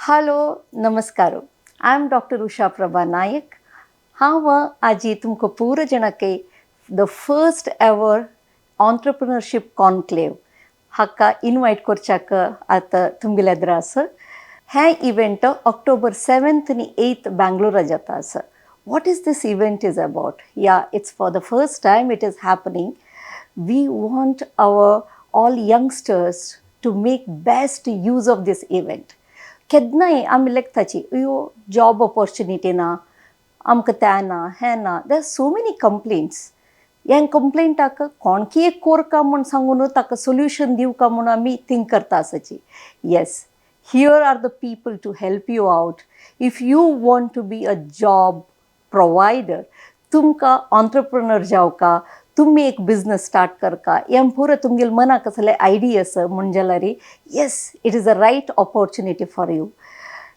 Hello, नमस्कार. I am Doctor Usha Prabha Naik. हांव आजी तुमकां पूरा जणांके the first ever entrepreneurship conclave हाका इनवायट करच्याक आतां तुमगेले एदरा आसा. हें इव्हेंट ऑक्टोबर 7 आनी 8 बँगलोरा जाता आसा. What is this event is about? Yeah, it's for the first time it is happening. We want our all youngsters to make best use of this event. केन्नाय आमी लेखताची, अयो, जॉब ऑपॉर्च्युनिटी ना आमकां, तें ना, हें ना. There are so many complaints. ह्या कंप्लेंटाक कोणकी एक कोरका म्हूण सांगून ताका सोल्युशन दिवका म्हूण आमी थिंक करता आसाची. Yes, here are the people to help you out. If you want to be a job provider, तुमकां ऑन्टरप्रिनर जावका, तुमी एक बिजनस स्टार्ट करका, हें पुरो तुमगेले मनाक आसले आयडिया आसा म्हण जाल्यार, yes, it is a right opportunity for you.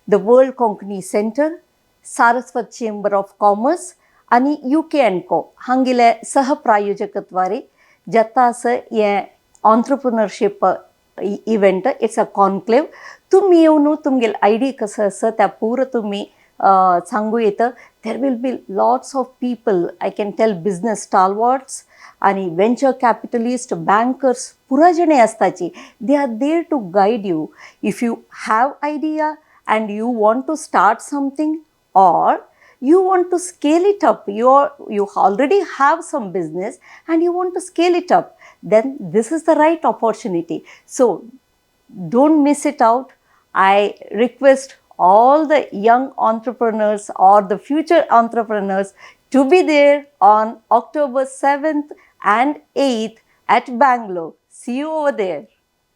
The World Konkani Centre, Saraswat Chamber of Commerce आनी you के अँड को हांगेले सहप्रायोजकत्वारे जाता आसा हें entrepreneurship event. It's a conclave. तुमी येवन तुमगेले आयडिया कसो आसा त्या पुरो तुमी सांगू येता. There will be lots of people, I can tell, business stalwarts आणि वेंचर कॅपिटलिस्ट, बँकर्स पुरा जणे आसताची. They are there to guide you. If you have idea and you want to start something or you want to scale it up, you already have some business and you want to scale it up, then this is the right opportunity. So don't miss it out. I request all the young entrepreneurs or the future entrepreneurs to be there on October 7th and 8th at Bangalore. See you over there.